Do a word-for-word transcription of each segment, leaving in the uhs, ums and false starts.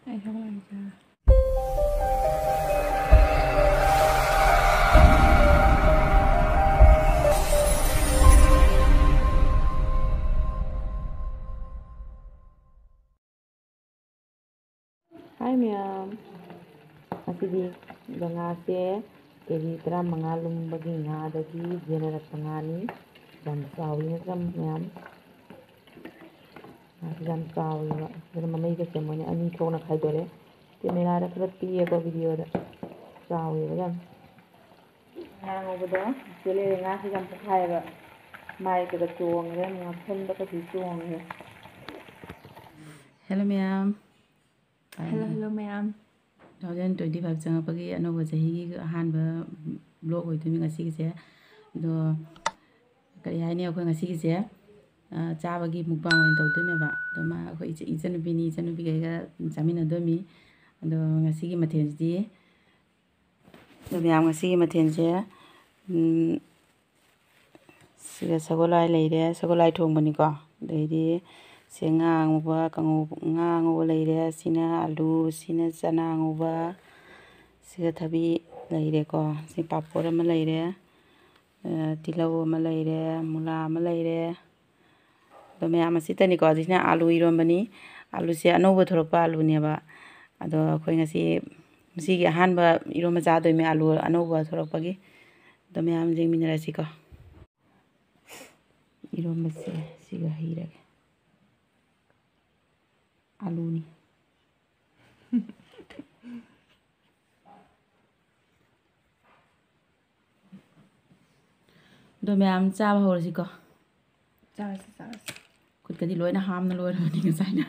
ꯑꯩ ꯍꯧꯒꯠꯂꯒꯦ꯫ ꯍꯥꯏ ꯃꯌꯥꯝ, ꯉꯁꯤꯗꯤ ꯉꯥꯁꯦ ꯀꯦ ꯖꯤ ꯇꯔꯥꯃꯉꯥ ꯂꯨꯝꯕꯒꯤ ꯉꯥꯗꯒꯤ ꯌꯦꯟꯅꯔꯛꯄ ꯉꯥꯅꯤ꯫ ꯌꯥꯝ ꯆꯥꯎꯋꯤ ꯅꯠꯇ꯭ꯔꯥ ꯃꯌꯥꯝ? ꯉꯥꯁꯤ ꯌꯥꯝ ꯆꯥꯎꯋꯦꯕ, ꯑꯗꯨꯅ ꯃꯃꯩꯒꯁꯦ ꯃꯣꯏꯅ ꯑꯅꯤ ꯊꯣꯛꯅ ꯈꯥꯏꯗꯣꯔꯛꯑꯦ꯫ ꯀꯦꯃꯦꯔꯥꯗ ꯈꯔ ꯄꯤꯛꯑꯦꯀꯣ ꯚꯤꯗꯤꯑꯣꯗ꯫ ꯆꯥꯎꯋꯦꯕ ꯌꯥꯝ꯫ ꯉꯥ ꯉꯧꯕꯗꯣ ꯆꯦ ꯂꯩꯔꯦ, ꯉꯥꯁꯤ ꯌꯥꯝ ꯄꯣꯛꯈꯥꯏꯌꯦꯕ꯫ ꯃꯥꯏꯗꯒ ꯆꯣꯡꯉꯦ, ꯉꯥꯛꯁꯝꯗꯒꯁꯨ ꯆꯣꯡꯉꯦ꯫ ꯍꯦꯜꯂꯣ ꯃꯌꯥꯝ꯫ ꯍꯦꯜꯂꯣ, ꯍꯦꯜꯂꯣ ꯃꯌꯥꯝ꯫ Two thousand twenty five ꯆꯪꯉꯛꯄꯒꯤ ꯑꯅꯧꯕ ꯆꯍꯤꯒꯤ ꯑꯍꯥꯟꯕ vlog ꯑꯣꯏꯗꯣꯏꯅꯤ ꯉꯁꯤꯒꯤꯁꯦ꯫ ꯑꯗꯣ ꯀꯔꯤ ꯍꯥꯏꯅꯤ, ꯑꯩꯈꯣꯏ ꯉꯁꯤꯒꯤꯁꯦ, ꯑ, ꯆꯥꯕꯒꯤ mukbang ꯑꯣꯏꯅ ꯇꯧꯗꯣꯏꯅꯦꯕ꯫ ꯑꯗꯣ ꯃꯥ, ꯑꯩꯈꯣꯏ ꯏꯆ-, ꯏꯆꯟꯅꯨꯄꯤꯅꯤ, ꯏꯆꯟꯅꯨꯄꯤꯈꯩꯒ ꯆꯥꯃꯤꯟꯅꯗꯣꯏꯅꯤ꯫ ꯑꯗꯣ ꯉꯁꯤꯒꯤ ꯃꯊꯦꯜꯁꯤꯗꯤ, ꯑꯗꯣ ꯃꯌꯥꯝ, ꯉꯁꯤꯒꯤ ꯃꯊꯦꯜꯁꯦ, ꯎꯝ, ꯁꯤꯒ ꯁꯒꯣꯜ ꯍꯋꯥꯏ ꯂꯩꯔꯦ, ꯁꯒꯣꯜ ꯍꯋꯥꯏ ꯊꯣꯡꯕꯅꯤꯀꯣ꯫ ꯑꯗꯩꯗꯤ ꯁꯤ ꯉꯥ ꯑꯉꯧꯕ, ꯀꯥꯡꯉꯧ, ꯉꯥ ꯑꯉꯧꯕ ꯂꯩꯔꯦ꯫ ꯁꯤꯅ ꯑꯂꯨ, ꯁꯤꯅ ꯆꯅꯥ ꯑꯉꯧꯕ, ꯁꯤꯒ ꯊꯕꯤ ꯂꯩꯔꯦꯀꯣ꯫ ꯁꯤ ꯄꯥꯐꯣꯔ ꯑꯃ ꯂꯩꯔꯦ, ꯑ, ꯇꯤꯜꯍꯧ ꯑꯃ ꯂꯩꯔꯦ, ꯃꯨꯂꯥ ꯑꯃ ꯂꯩꯔꯦ꯫ ꯑꯗꯣ ꯃꯌꯥꯝ ꯑꯁꯤꯇꯅꯤꯀꯣ꯫ ꯑꯁꯤꯅ ꯑꯥꯂꯨ ꯏꯔꯣꯟꯕꯅꯤ꯫ ꯑꯥꯂꯨꯁꯦ ꯑꯅꯧꯕ ꯊꯣꯔꯛꯄ ꯑꯥꯂꯨꯅꯦꯕ꯫ ꯑꯗꯣ ꯑꯩꯈꯣꯏ ꯉꯁꯤ, ꯉꯁꯤꯒꯤ ꯑꯍꯥꯟꯕ ꯏꯔꯣꯟꯕ ꯆꯥꯗꯣꯏꯅꯦ ꯑꯥꯂꯨ ꯑꯅꯧꯕ ꯊꯣꯔꯛꯄꯒꯤ꯫ ꯑꯗꯣ ꯃꯌꯥꯝ ꯌꯦꯡꯃꯤꯟꯅꯔꯁꯤꯀꯣ꯫ ꯏꯔꯣꯟꯕꯁꯦ ꯁꯤꯒ ꯍꯩꯔꯒꯦ꯫ ꯑꯥꯂꯨꯅꯤ꯫ ꯑꯗꯣ ꯃꯌꯥꯝ ꯆꯥꯕ ꯍꯧꯔꯁꯤꯀꯣ꯫ ꯆꯥꯔꯁꯤ, ꯆꯥꯔꯁꯤ꯫ ꯈꯨꯠꯀꯗꯤ ꯂꯣꯏꯅ ꯍꯥꯝꯅ ꯂꯣꯏꯔꯕꯅꯤ ꯉꯁꯥꯏꯅ꯫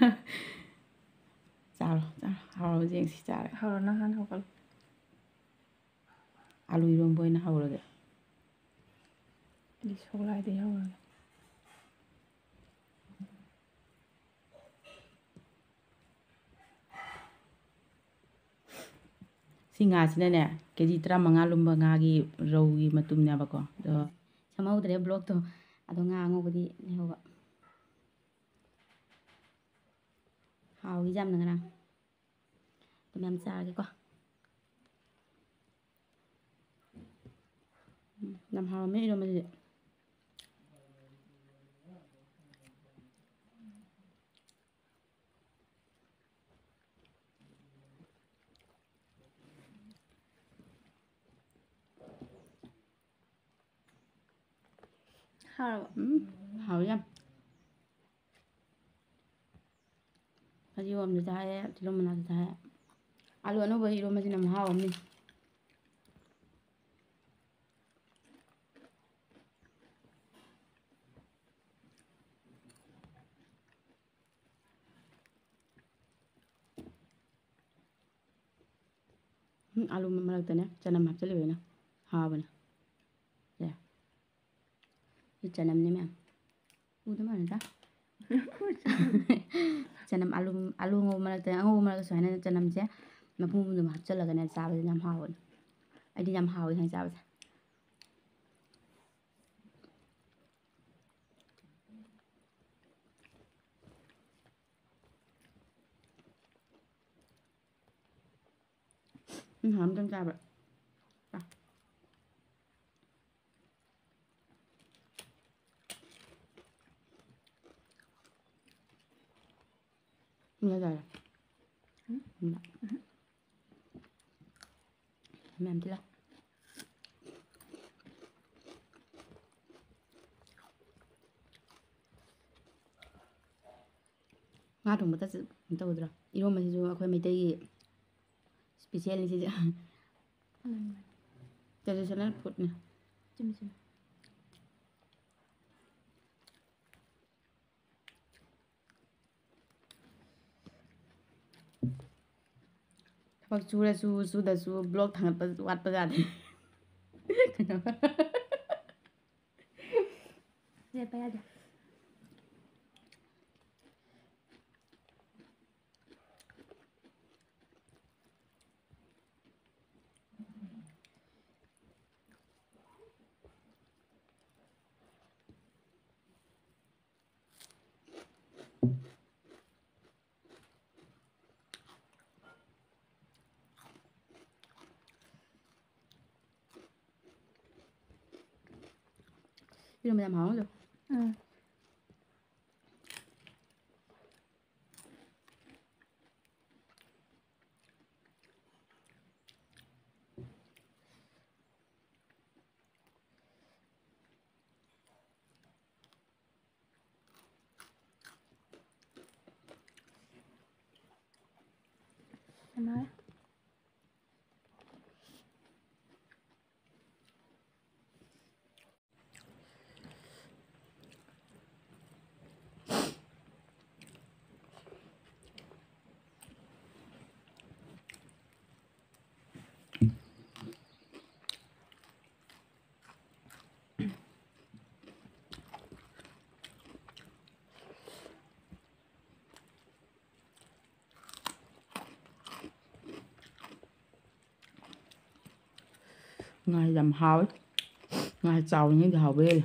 ꯆꯥꯔꯣ, ꯆꯥꯔꯣ꯫ ꯍꯥꯎꯔꯕ ꯌꯦꯡꯁꯤ, ꯆꯥꯔꯦ꯫ ꯍꯧꯔꯣ, ꯅꯪ ꯍꯥꯟꯅ ꯍꯧꯒꯠꯂꯣ꯫ ꯑꯥꯂꯨ ꯏꯔꯣꯟꯕ ꯑꯣꯏꯅ ꯍꯧꯔꯒꯦ꯫ ꯑꯩꯗꯤ ꯁꯒꯣꯜ ꯍꯋꯥꯏꯗꯩ ꯍꯧꯔꯒꯦ꯫ ꯁꯤ ꯉꯥꯁꯤꯅꯅꯦ, ꯀꯦ ꯖꯤ ꯇꯔꯥꯃꯉꯥ ꯂꯨꯝꯕ ꯉꯥꯒꯤ ꯔꯧꯒꯤ ꯃꯇꯨꯝꯅꯦꯕꯀꯣ꯫ ꯑꯗꯣ ꯁꯦꯝꯍꯧꯗ꯭ꯔꯦ vlogꯇꯣ꯫ ꯑꯗꯣ ꯉꯥ ꯑꯉꯧꯕꯗꯤ ꯂꯩꯍꯧꯕ꯫ ꯍꯥꯎꯋꯤ ꯌꯥꯝꯅ ꯉꯔꯥꯡ꯫ ꯑꯗꯨ ꯃꯌꯥꯝ ꯆꯥꯔꯒꯦꯀꯣ꯫ ꯎꯝ, ꯌꯥꯝ ꯍꯥꯎꯔꯝꯃꯦ ꯏꯔꯣꯝꯕꯁꯤꯗꯤ꯫ ꯍꯥꯎꯔꯕꯣ? ꯎꯝ, ꯍꯥꯎꯋꯤ ꯌꯥꯝ꯫ ꯐꯗꯤꯒꯣꯝꯁꯨ ꯊꯥꯛꯑꯦ, ꯇꯤꯜꯍꯧ ꯃꯅꯥꯁꯨ ꯊꯥꯛꯑꯦ꯫ ꯑꯂꯨ ꯑꯅꯧꯕ ꯏꯔꯣꯝꯕꯁꯤꯅ ꯃꯍꯥꯎ ꯑꯃꯅꯤ꯫ ꯎꯝ, ꯑꯂꯨ ꯃꯔꯛꯇꯅꯦ ꯆꯅꯝ ꯍꯥꯞꯆꯤꯜꯂꯤꯕ ꯑꯩꯅ꯫ ꯍꯥꯎꯕꯅꯦ꯫ ꯁꯦ꯫ ꯁꯤ ꯆꯅꯝꯅꯦ ꯃꯌꯥꯝ꯫ ꯎꯗ ꯃꯥꯜꯂꯦꯗ꯫ ꯆꯅꯝ, ꯑꯂꯨ, ꯑꯂꯨ ꯉꯧꯕ ꯃꯔꯛꯇ, ꯑꯉꯧꯕ ꯃꯔꯛꯇ ꯁꯨꯃꯥꯏꯅ ꯆꯅꯝꯁꯦ ꯃꯄꯨꯝ ꯄꯨꯝꯗꯨꯃ ꯍꯥꯞꯆꯤꯜꯂꯒꯅꯦ ꯆꯥꯕꯁꯦ ꯌꯥꯝ ꯍꯥꯎꯕꯅꯦ꯫ ꯑꯩꯗꯤ ꯌꯥꯝ ꯍꯥꯎꯋꯦ ꯁꯨꯃꯥꯏꯅ ꯆꯥꯕꯁꯦ꯫ ꯎꯝ, ꯍꯥꯎ ꯑꯝꯇꯪ ꯆꯥꯕ꯫ ꯆꯥ꯫ ꯎꯝ, ꯌꯥꯔꯦ꯫ ꯎꯝ꯫ ꯎꯝ꯫ ꯃꯌꯥꯝ ꯊꯤꯜꯂꯣ꯫ ꯉꯥ ꯊꯣꯡꯕ ꯆꯠꯁꯤ ꯇꯧꯗ꯭ꯔꯣ? ꯏꯔꯣꯝꯕꯁꯤꯁꯨ ꯑꯩꯈꯣꯏ ꯃꯩꯇꯩꯒꯤ specialꯅꯤ ꯁꯤꯁꯦ꯫ ꯎꯝ꯫ Traditional foodꯅꯤ꯫ ꯆꯨꯝꯃꯤ, ꯆꯨꯝꯃꯤ꯫ ꯊꯕꯛ ꯁꯨꯔꯁꯨ ꯁꯨꯗꯁꯨ vlog ꯊꯥꯡꯒꯠꯄ ꯋꯥꯠꯄ ꯌꯥꯗꯦ꯫ ꯂꯦꯞꯄ ꯌꯥꯗꯦ꯫ ꯏꯔꯣꯝꯕ ꯌꯥꯝ ꯍꯥꯎꯋꯦ ꯑꯗꯣ꯫ ꯎꯝ꯫ ꯏꯃꯥ꯫ ꯉꯥ ꯌꯥꯝ ꯍꯥꯎꯋꯦ꯫ ꯉꯥ ꯆꯥꯎꯔꯤꯉꯩꯗꯤ ꯍꯥꯎꯕ ꯍꯦꯜꯂꯦ꯫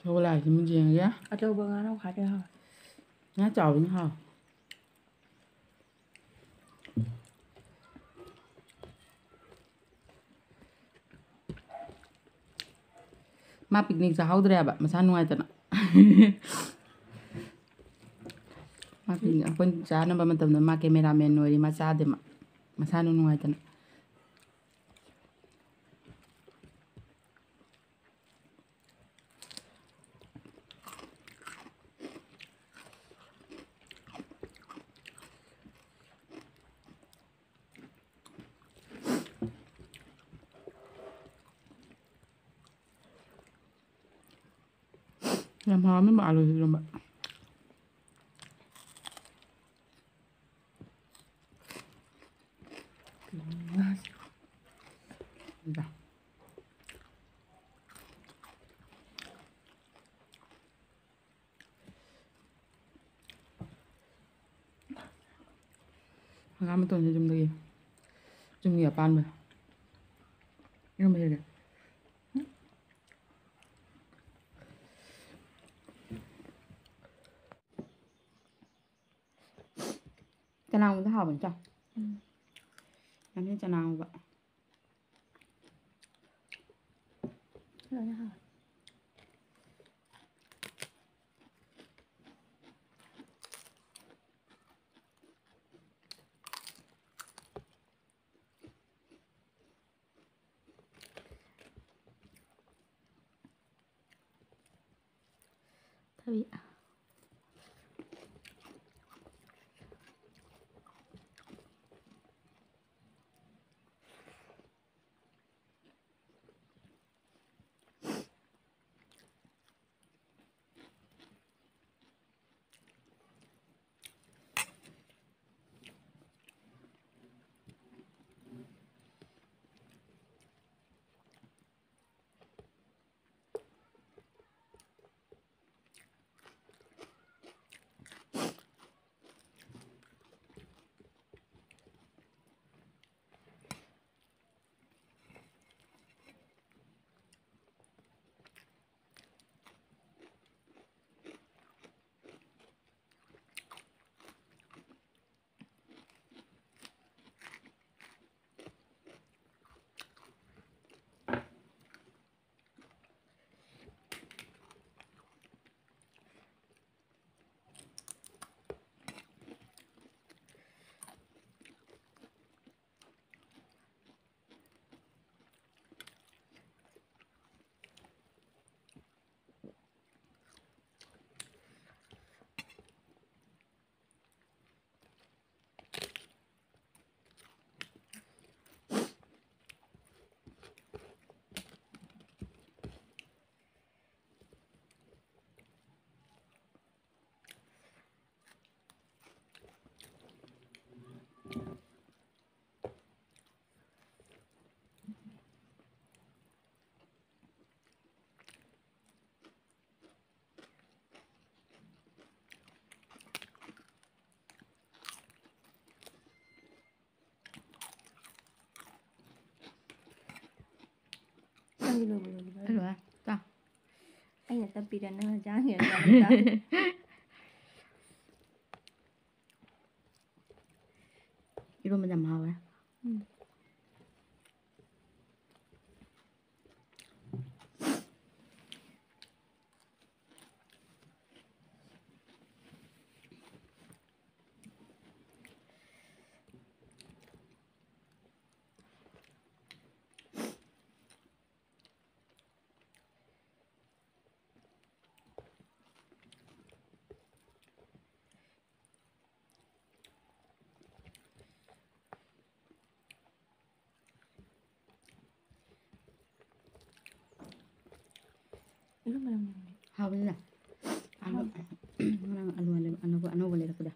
ꯁꯒꯣꯜ ꯍꯋꯥꯏꯁꯤꯃ ꯌꯦꯡꯉꯒꯦ꯫ ꯑꯆꯧꯕ ꯉꯥꯅ ꯈ꯭ꯋꯥꯏꯗꯩ ꯍꯥꯎꯋꯦ꯫ ꯉꯥ ꯆꯥꯎꯕꯅ ꯍꯥꯎꯋꯦ꯫ ꯃꯥ picnic ꯆꯥꯍꯧꯗ꯭ꯔꯦꯕ, ꯃꯁꯥ ꯅꯨꯡꯉꯥꯏꯇꯅ꯫ ꯃꯥ picnic ꯑꯩꯈꯣꯏꯅ ꯆꯥꯅꯕ ꯃꯇꯝꯗ ꯃꯥ cameraman ꯑꯣꯏꯔꯤ, ꯃꯥ ꯆꯥꯗꯦ, ꯃꯥ ꯃꯁꯥꯅ ꯅꯨꯡꯉꯥꯏꯇꯅ꯫ ꯌꯥꯝ ꯍꯥꯎꯔꯝꯃꯤ ꯑꯂꯨ ꯏꯔꯣꯝꯕ꯫ ꯏꯗ꯫ ꯍꯪꯒꯥꯝ ꯃꯇꯣꯟꯁꯦ ꯌꯨꯝꯗꯒꯤ, ꯌꯨꯝꯒꯤ ꯑꯄꯥꯟꯕ꯫ ꯏꯔꯣꯝꯕ ꯍꯦꯛꯒꯦ꯫ ꯆꯅꯥꯡꯕꯨꯗꯤ ꯍꯥꯎꯕꯅꯤ ꯆꯥꯎ꯫ ꯎꯝ꯫ ꯆꯅꯥ ꯉꯧꯕ꯫ ꯂꯣꯏꯅ ꯍꯥꯎꯋꯦ꯫ ꯊꯕꯤ꯫ ꯅꯪꯒꯤ ꯂꯣꯏꯕꯨ ꯂꯣꯏꯔꯕ? ꯂꯣꯏꯔꯦ꯫ ꯆꯥ꯫ ꯑꯩꯅ ꯇꯞꯄꯤꯔ ꯅꯪꯅ ꯆꯥꯡꯉꯤꯔ? ꯏꯔꯣꯝꯕ ꯌꯥꯝ ꯍꯥꯎꯋꯦ꯫ ꯎꯝ꯫ ꯍꯥꯎꯕꯅꯤꯅ꯫ ꯑꯂꯨ-, ꯉꯔꯥꯡ ꯑꯂꯨ ꯑꯅꯧꯕ, ꯑꯅꯧꯕ ꯂꯩꯔꯛꯄꯗ꯫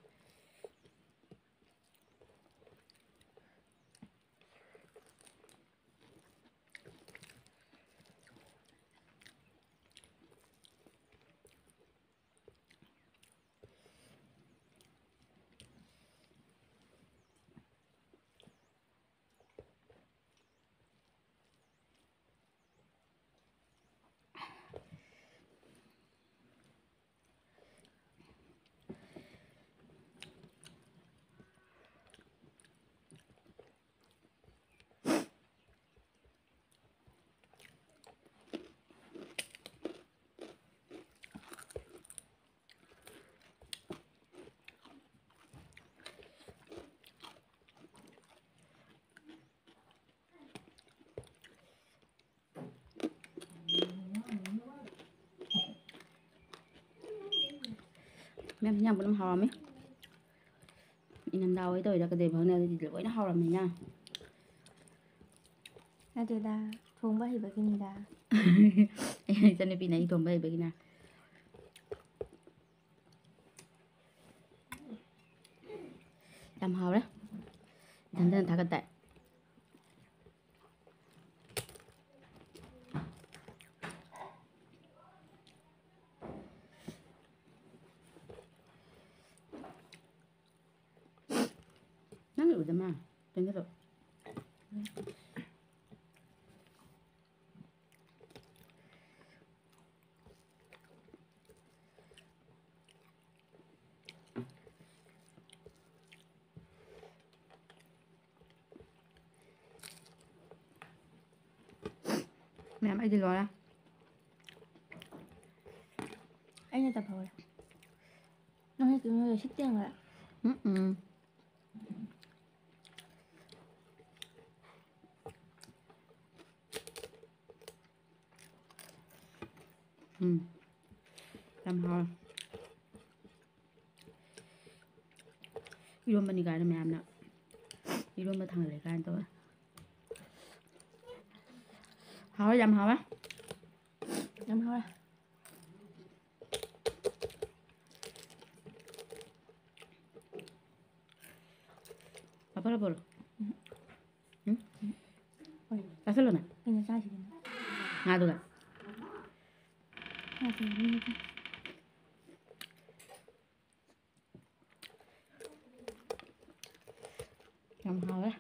ꯃꯦꯝ, ꯏꯟꯖꯥꯡ ꯄꯨꯝꯅꯃꯛ ꯍꯥꯎꯔꯝꯃꯤ꯫ ꯏꯅꯝꯗꯥ ꯍꯣꯏ ꯇꯧꯔꯤꯔꯥ ꯀꯩꯗꯧꯔꯤꯕ ꯈꯪꯗꯦ, ꯑꯗꯨꯗꯤ ꯂꯣꯏꯅ ꯍꯥꯎꯔꯝꯃꯤꯅ꯫ ꯅꯠꯇꯦꯗ, ꯊꯣꯡꯕ ꯍꯩꯕꯒꯤꯅꯤꯗ꯫ ꯏꯆꯟꯅꯨꯄꯤꯅ ꯑꯩ ꯊꯣꯡꯕ ꯍꯩꯕꯒꯤꯅ꯫ ꯌꯥꯝ ꯍꯥꯎꯔꯦ꯫ ꯏꯊꯟꯇꯅ ꯊꯥꯒꯠꯇꯥꯏ꯫ ꯅꯪ ꯎꯗ ꯃꯥ ꯄꯦꯟꯒꯗꯕ꯫ ꯃꯌꯥꯝ ꯑꯩꯗꯤ ꯂꯣꯏꯔꯦ꯫ ꯑꯩꯅ ꯇꯞꯍꯧꯔꯦ꯫ ꯅꯪ ꯍꯦꯛꯇ ꯅꯣꯏ ꯁꯤꯠꯇꯦ ꯌꯦꯡꯉꯨꯔꯦ꯫ ꯎꯝ ꯎꯝ꯫ ꯎꯝ꯫ ꯌꯥꯝ ꯍꯥꯎꯔꯦ꯫ ꯏꯔꯣꯝꯕꯅꯤ ꯀꯥꯏꯅ ꯃꯌꯥꯝꯅ ꯏꯔꯣꯝꯕ ꯊꯥꯡꯒꯠꯂꯦ ꯀꯥꯏꯅ ꯇꯧꯋꯦ꯫ ꯍꯥꯎꯋꯦ, ꯌꯥꯝ ꯍꯥꯎꯋꯦ꯫ ꯌꯥꯝ ꯍꯥꯎꯋꯦ꯫ ꯄꯣꯔꯣ, ꯄꯣꯔꯣ꯫ ꯎꯝ? ꯍꯣꯏ꯫ ꯆꯥꯁꯤꯜꯂꯣꯅꯦ꯫ ꯀꯩꯅꯣ ꯆꯥꯁꯤꯗꯅ? ꯉꯥꯗꯨꯒ꯫ ꯉꯥ ꯊꯣꯡꯕꯗꯨꯒ꯫ ꯌꯥꯝ ꯍꯥꯎꯋꯦ꯫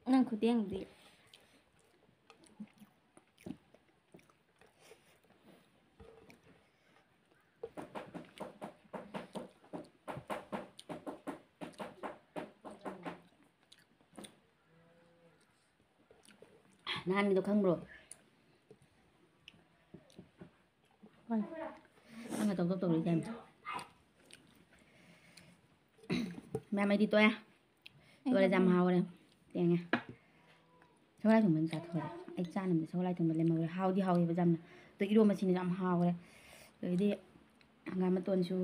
ꯅꯪ ꯈꯨꯇꯦꯡꯗꯤ꯫ ꯅꯍꯥꯟꯒꯤꯗꯣ ꯈꯪꯕ꯭ꯔꯣ? ꯍꯣꯏ꯫ ꯅꯪꯅ ꯇꯧ ꯇꯧ ꯇꯧꯔꯤ ꯀꯥꯏꯅ꯫ ꯃꯌꯥꯝ ꯑꯩꯗꯤ ꯇꯣꯛꯑꯦ꯫ ꯑꯩ ꯇꯣꯛꯑꯦ, ꯌꯥꯝ ꯇꯣꯛꯑꯦ꯫ ꯍꯥꯎꯔꯦ꯫ ꯌꯦꯡꯉꯦ꯫ ꯁꯒꯣꯜ ꯍꯋꯥꯏ ꯊꯣꯡꯕ ꯑꯗꯨꯝ ꯆꯥꯊꯣꯛꯑꯦ꯫ ꯑꯩ ꯆꯥꯅꯕꯗꯤ ꯁꯒꯣꯜ ꯍꯋꯥꯏ ꯊꯣꯡꯕ ꯂꯦꯝꯍꯧꯔꯦ꯫ ꯍꯥꯎꯗꯤ ꯍꯥꯎꯋꯦꯕ ꯌꯥꯝꯅ꯫ ꯑꯗꯣ ꯏꯔꯣꯝꯕꯁꯤꯅ ꯌꯥꯝ ꯍꯥꯎꯔꯦ꯫ ꯑꯗꯩꯗꯤ ꯍꯪꯒꯥꯝ ꯃꯇꯣꯟꯁꯨ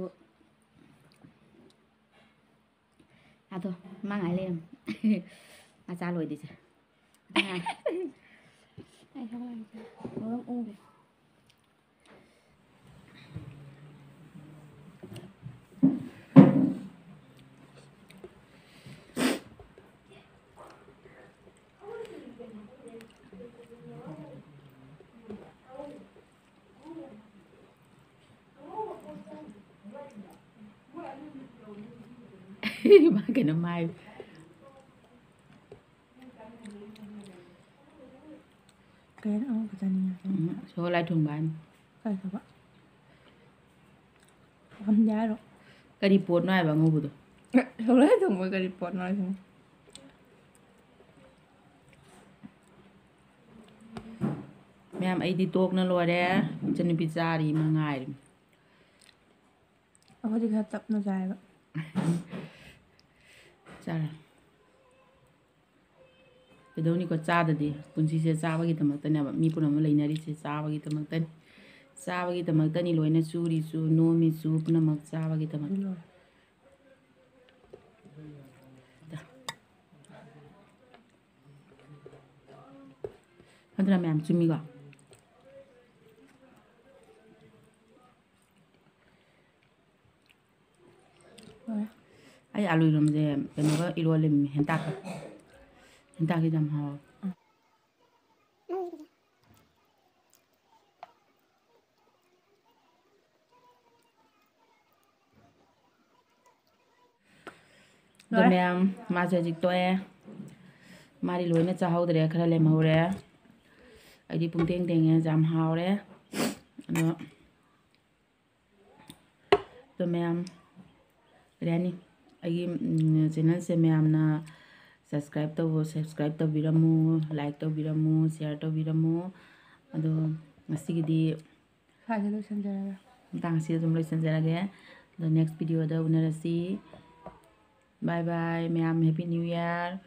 ꯑꯗꯣ ꯃꯥ ꯉꯥꯏ ꯂꯩꯔꯝꯃꯦ꯫ ꯃꯆꯥ ꯂꯣꯏꯗꯣꯏꯁꯦ꯫ ꯑꯩ ꯍꯧꯒꯠꯂꯒꯦ꯫ ꯃꯔꯝ ꯎꯔꯦ꯫ ꯃꯥ ꯀꯩꯅꯣꯝ ꯍꯥꯏ꯫ ꯀꯩꯅꯣ ꯑꯃꯨꯛꯀ ꯆꯥꯅꯤꯡꯉꯦ꯫ ꯎꯝ, ꯁꯒꯣꯜ ꯍꯋꯥꯏ ꯊꯣꯡꯕ ꯍꯥꯏꯅꯤ꯫ ꯀꯩ ꯊꯕꯛ? ꯄꯥꯝꯗꯦ ꯍꯥꯏꯔꯣ? ꯀꯔꯤ ꯄꯣꯠꯅꯣ ꯍꯥꯏꯕ ꯑꯉꯧꯕꯗꯣ? ꯁꯒꯣꯜ ꯍꯋꯥꯏ ꯊꯣꯡꯕ ꯀꯔꯤ ꯄꯣꯠꯅꯣ ꯍꯥꯏꯁꯤꯅꯤ? ꯃꯌꯥꯝ, ꯑꯩꯗꯤ ꯇꯣꯛꯅ ꯂꯣꯏꯔꯦ꯫ ꯏꯆꯟꯅꯨꯄꯤ ꯆꯥꯔꯤ, ꯃꯉꯥꯏꯔꯦ꯫ ꯑꯩꯈꯣꯏꯗꯤ ꯈꯔ ꯇꯞꯅ ꯆꯥꯏꯌꯦꯕ꯫ ꯆꯥꯔꯦ꯫ ꯀꯩꯗꯧꯅꯤꯀꯣ, ꯆꯥꯗꯗꯤ? ꯄꯨꯟꯁꯤꯁꯦ ꯆꯥꯕꯒꯤꯗꯃꯛꯇꯅꯦꯕ꯫ ꯃꯤ ꯄꯨꯝꯅꯃꯛ ꯂꯩꯅꯔꯤꯁꯦ ꯆꯥꯕꯒꯤꯗꯃꯛꯇꯅꯤ꯫ ꯆꯥꯕꯒꯤꯗꯃꯛꯇꯅꯤ ꯂꯣꯏꯅ ꯆꯨꯔꯤꯁꯨ, ꯅꯣꯝꯃꯤꯁꯨ, ꯄꯨꯝꯅꯃꯛ ꯆꯥꯕꯒꯤꯗꯃꯛ꯫ ꯑꯗꯨ ꯂꯣꯏꯔꯦ꯫ ꯑꯗꯨꯅ ꯃꯌꯥꯝ ꯆꯨꯝꯃꯤꯀꯣ꯫ ꯑꯩ ꯑꯥꯂꯨ ꯏꯔꯣꯝꯕꯁꯦ ꯀꯩꯅꯣꯒ ꯏꯔꯣꯜꯂꯤꯝꯅꯤ, ꯍꯦꯟꯇꯥꯛꯀ꯫ ꯍꯦꯟꯇꯥꯛꯁꯤꯗꯤ ꯌꯥꯝ ꯍꯥꯎꯋꯦ꯫ ꯑꯗꯣ ꯂꯣꯏꯔꯦ꯫ ꯃꯌꯥꯝ, ꯃꯥꯁꯦ ꯍꯧꯖꯤꯛ ꯇꯣꯛꯑꯦ꯫ ꯃꯥꯗꯤ ꯂꯣꯏꯅ ꯆꯥꯍꯧꯗ꯭ꯔꯦ, ꯈꯔ ꯂꯦꯝꯍꯧꯔꯦ꯫ ꯑꯩꯗꯤ ꯄꯨꯡꯇꯦꯡ ꯇꯦꯡꯉꯦ, ꯌꯥꯝ ꯍꯥꯎꯔꯦ꯫ ꯑꯗꯣ ꯑꯗꯣ ꯃꯌꯥꯝ, ꯀꯔꯤ ꯍꯥꯏꯅꯤ, ꯑꯩꯒꯤ, ꯎꯝ, channelꯁꯦ ꯃꯌꯥꯝꯅ subscribe ꯇꯧꯕ, subscribe ꯇꯧꯕꯤꯔꯝꯃꯨ, like ꯇꯧꯕꯤꯔꯝꯃꯨ, share ꯇꯧꯕꯤꯔꯝꯃꯨ꯫ ꯑꯗꯣ ꯉꯁꯤꯒꯤꯗꯤ ꯁ꯭ꯋꯥꯏꯗ ꯂꯣꯏꯁꯤꯟꯖꯔꯒꯦ꯫ ꯃꯇꯥꯡ ꯑꯁꯤꯗ ꯑꯗꯨꯝ ꯂꯣꯏꯁꯤꯟꯖꯔꯒꯦ꯫ ꯑꯗꯣ next videoꯗ ꯎꯅꯔꯁꯤ꯫ Bye bye ꯃꯌꯥꯝ, Happy New Year꯫